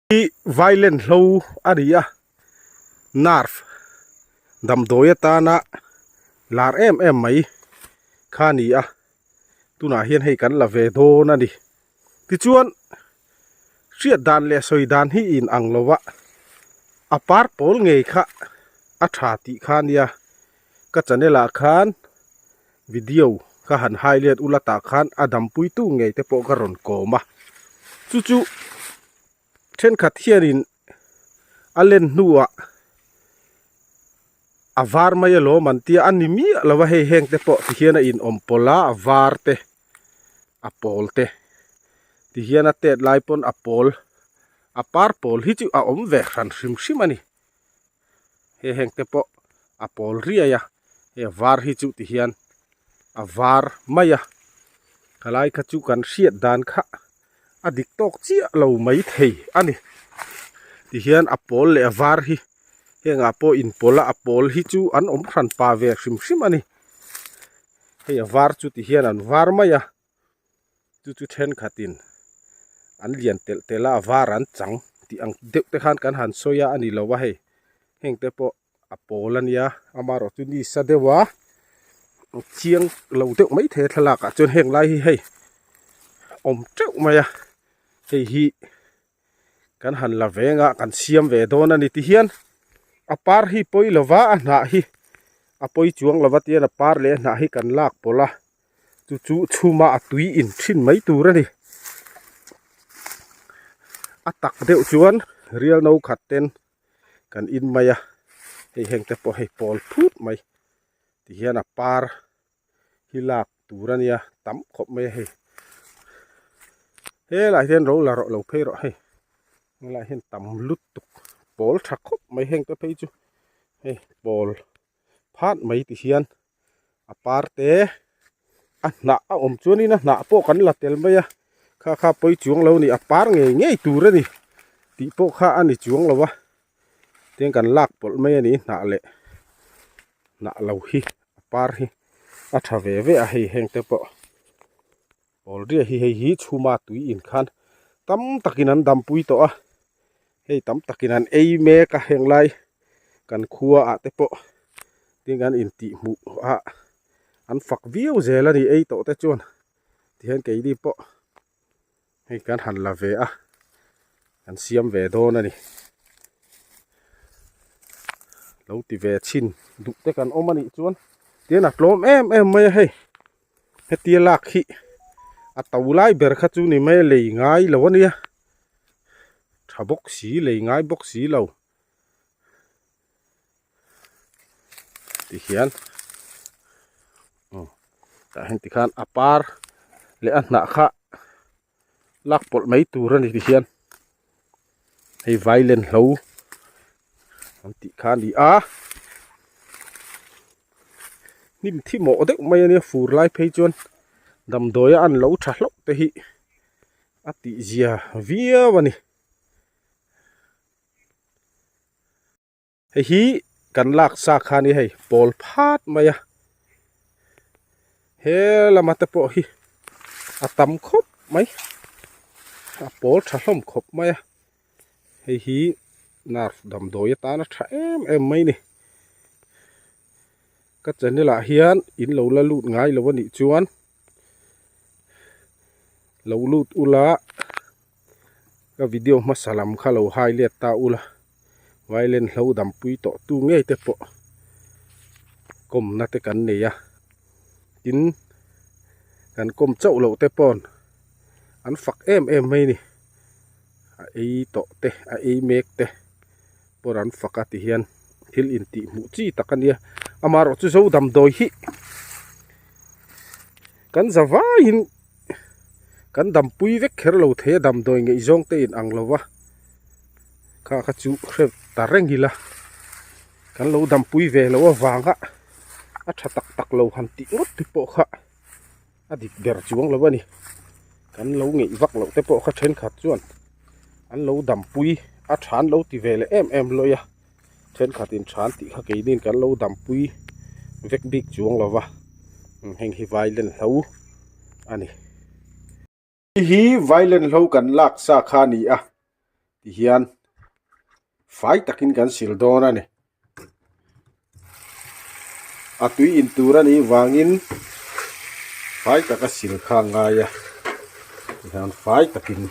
Hi violent hlo a ni a, nerve damdawi atana lar em em mai kha a ni a, tunah hian hei kan la ve dawn a ni. Tichuan hriat dan leh sawi dan hi in ang lo a, a par pawl ngei kha a tha tih kha a nia, ka channel ah khan video ka han hai let ula tah khan a dampuitu ngei te pawh ka rawn kawm a, chu chu thenkhat hianin a len hnuah a var mai alawm an tia a ni miah lo a hei heng te pawh ti hian a inawm pawlh a a var te a pawl te ti hian a tet lai pawn a pawl a par pawl hi chu a awm ve hran hrim hrim a ni. He heng te pawh a pawl riai a hei a var hi chu ti hian a var mai a khalai kha chu kan hriat dan kha a dik tawk chiah lo mai thei a ni ti hian a pawl leh a var hi hengah pawh inpawlh a a pawl hi chu an awm hran pa ve hrim hrim a ni hei a var chu ti hian an var mai a. Chu chu thenkhatin an lian telh telh a a var an chang tih ang deuh te khan kan han sawi a a ni lo a hei heng te pawh a pawl a nia amaherawh chu ni sa deuh a chiang lo deuh mai thei a thlalak ah chuan heng lai hi hei awm teuh mai a hei hi kan han la veng a kan siam ve dawn a ni ti hian a par hi pawi lova a hnah hi a pawi chuang lova tihian a par leh a hnah hi kan lak pawlh a. Chu chu chhuma a tui in thin mai tur a ni. A tak deuh chuan rial no khat ten kan in mai a, hei heng te pawh hei pawl phut mai ti hian a par hi lak tur a nia tam khawp mai a hei. Helaiah hian ro la rawh lo phei rawh hei helaiah hian tam lutuk pawl tha khawp mai heng te phei chu hei pawl phat mai ti hian. A par te a hnah a awm chuanin a hnah pawh kan la tel mai a kha kha pawi chuang lo a ni a par ngei ngei tur a ni tih pawh kha a ni chuang lo a tiang kan lak pawlh mai a ni hnah leh hnah lo hi a par hi a tha ve ve a hei heng te pawh pawl riah hi hei hi chhuma tui in khan tam takin an dampui tawh a hei tam takin an ei mek a heng lai kan khua ah te pawh tin kan intih hmuh a an fak viau zel a ni ei tawh te chuan tihian keini pawh hei kan han la ve a kan siam ve dawn a ni lo ti ve chhin duh te kan awm a nih chuan tihian a tlawm em em mai a hei. Hetia lak hi a to lai ber kha chu ni mai a lei ngai lo a nia tha bawk si lei ngai bawk si lo tihian tah hian tikhan a par leh a hnah kha lak pawlh mai tur a ni tihian hei vailen hlo an tih kha a ni a hnim thi mawh deuh mai a nia fur lai phei chuan damdawi a an lo tha hlauh te hi a tih zia viau a ni. Hei hi kan lak sa kha a ni hei pawl phat mai a he lama te pawh hi a tam khawp mai a pawl tha hlawm khawp mai a hei hi nerve damdawi atana tha em em mai a ni ka channel ah hian in lo la lut ngai lo a nih chuan lo lut ula. Ka video hmasa lam kha lo hai let ta ula violin hlo dampui tawh tu ngei te pawh kawmna te kan nei a tin kan kawm chauh loh te pawn an fak em em mai a ni a ei tawh te a ei mek te pawh an fak a ti hian thil intih hmuh chi tak a nia amaherawh chu zo damdawi hi kan za vaiin. Kan dampui vek kher lo thei a damdawi ngeih zawng te in ang lo va kha kha chu hre ta reng ila kan lo dampui ve loh avanga a tha tak tak lo han tih ngawt te pawh kha a dik ber chuang lo a ni kan lo ngeih vak loh te pawh kha thenkhat chuan an lo dampui a tha an lo ti ve leh em em lawi a. Thenkhatin than tih kha keinin kan lo dampui vek bik chuang lo va, heng hi violin hlo a ni. Hei hi violin hlo kan lak sa kha a ni a. Tihian fai takin kan sil dawn a ni. A tui in tur a nih vangin fai taka sil kha a ngai a tihian fai takin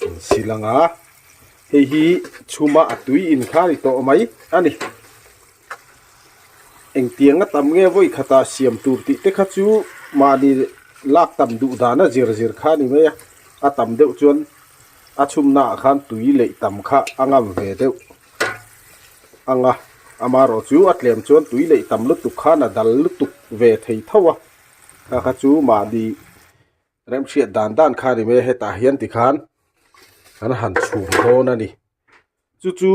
an sil ang a hei hi chhuma a tui in kha a ni tawh mai a ni. Engtiang a tam nge vawi khatah siam tur tih te kha chu mahni lak tam duh dana zir zir kha a ni mai a a tam deuh chuan a chhumna ah khan tui leih tam kha a ngam ve deuh ang a amaherawh chu a tlem chuan tui leih tam lutuk khan a dal lutuk ve thei tho a kha kha chu mahni remhriat dan dan kha a ni mai a hetah hian tikhan an han chhum dawn a ni chu chu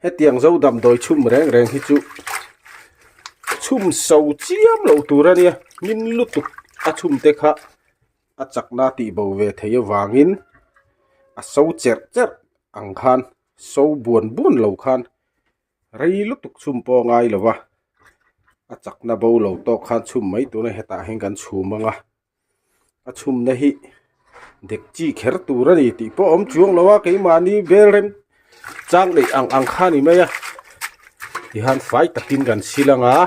hetiang zo damdawi chhum reng reng hi chu chhum so chiam loh tur a nia hmin lutuk a chhum te kha a chakna tih bo ve theih avangin a so cherh cherh ang khan so buan buan lo khan rei lutuk chhum pawh a ngai lo va a chakna bo lo tawk khan chhum mai tur a ni hetah hian kan chhum ang a. A chhumna hi dek chi kher tur a ni tih pawh a awm chuang lo a keimahni bel rem chang neih ang ang kha a ni mai a tihian fai takin kan sil ang a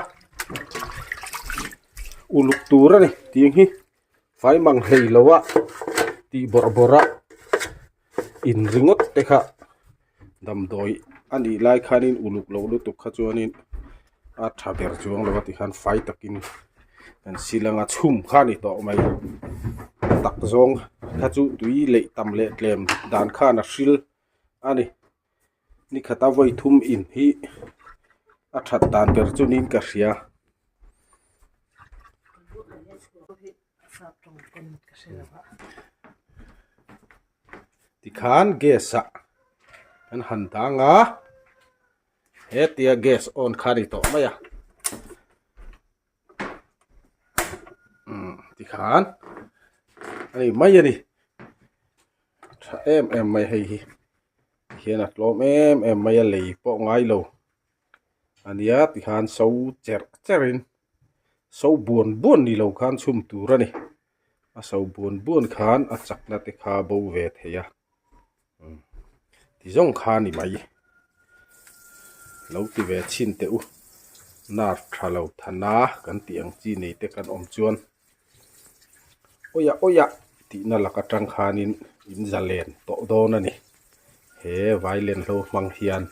uluk tur a ni tih hi fai mang hlei lo a tih bawrh bawrh a in ringawt te kha damdawi a nih lai khanin uluk loh lutuk kha chuanin a tha ber chuang lo a tikhan fai takin kan sil anga chhum kha a ni tawh mai tak zawng kha chu tui leih tam leh tlem dan khan a hril a ni nikhata vawi thum in hi a that dan ber chu niin ka hria. Tikhan gas ah kan han dang a hetia gas on kha a ni tawh mai a umm tikhan a ni mai a ni tha em em mai hei hi tihian a tlawm em em mai a lei pawh ngai lo a nia tikhan so cherh cherh in so buan buan ni lo khan chhum tur a ni a so buan buan khan a chakna te kha bo ve thei a ti zawng kha a ni mai lo ti ve chhin teh u nerve tha lo thana kan tih ang chi nei te kan awm chuan awiah awiah tihna lak atang khanin in zalen tawh dawn a ni he vailenhlo hmang hian.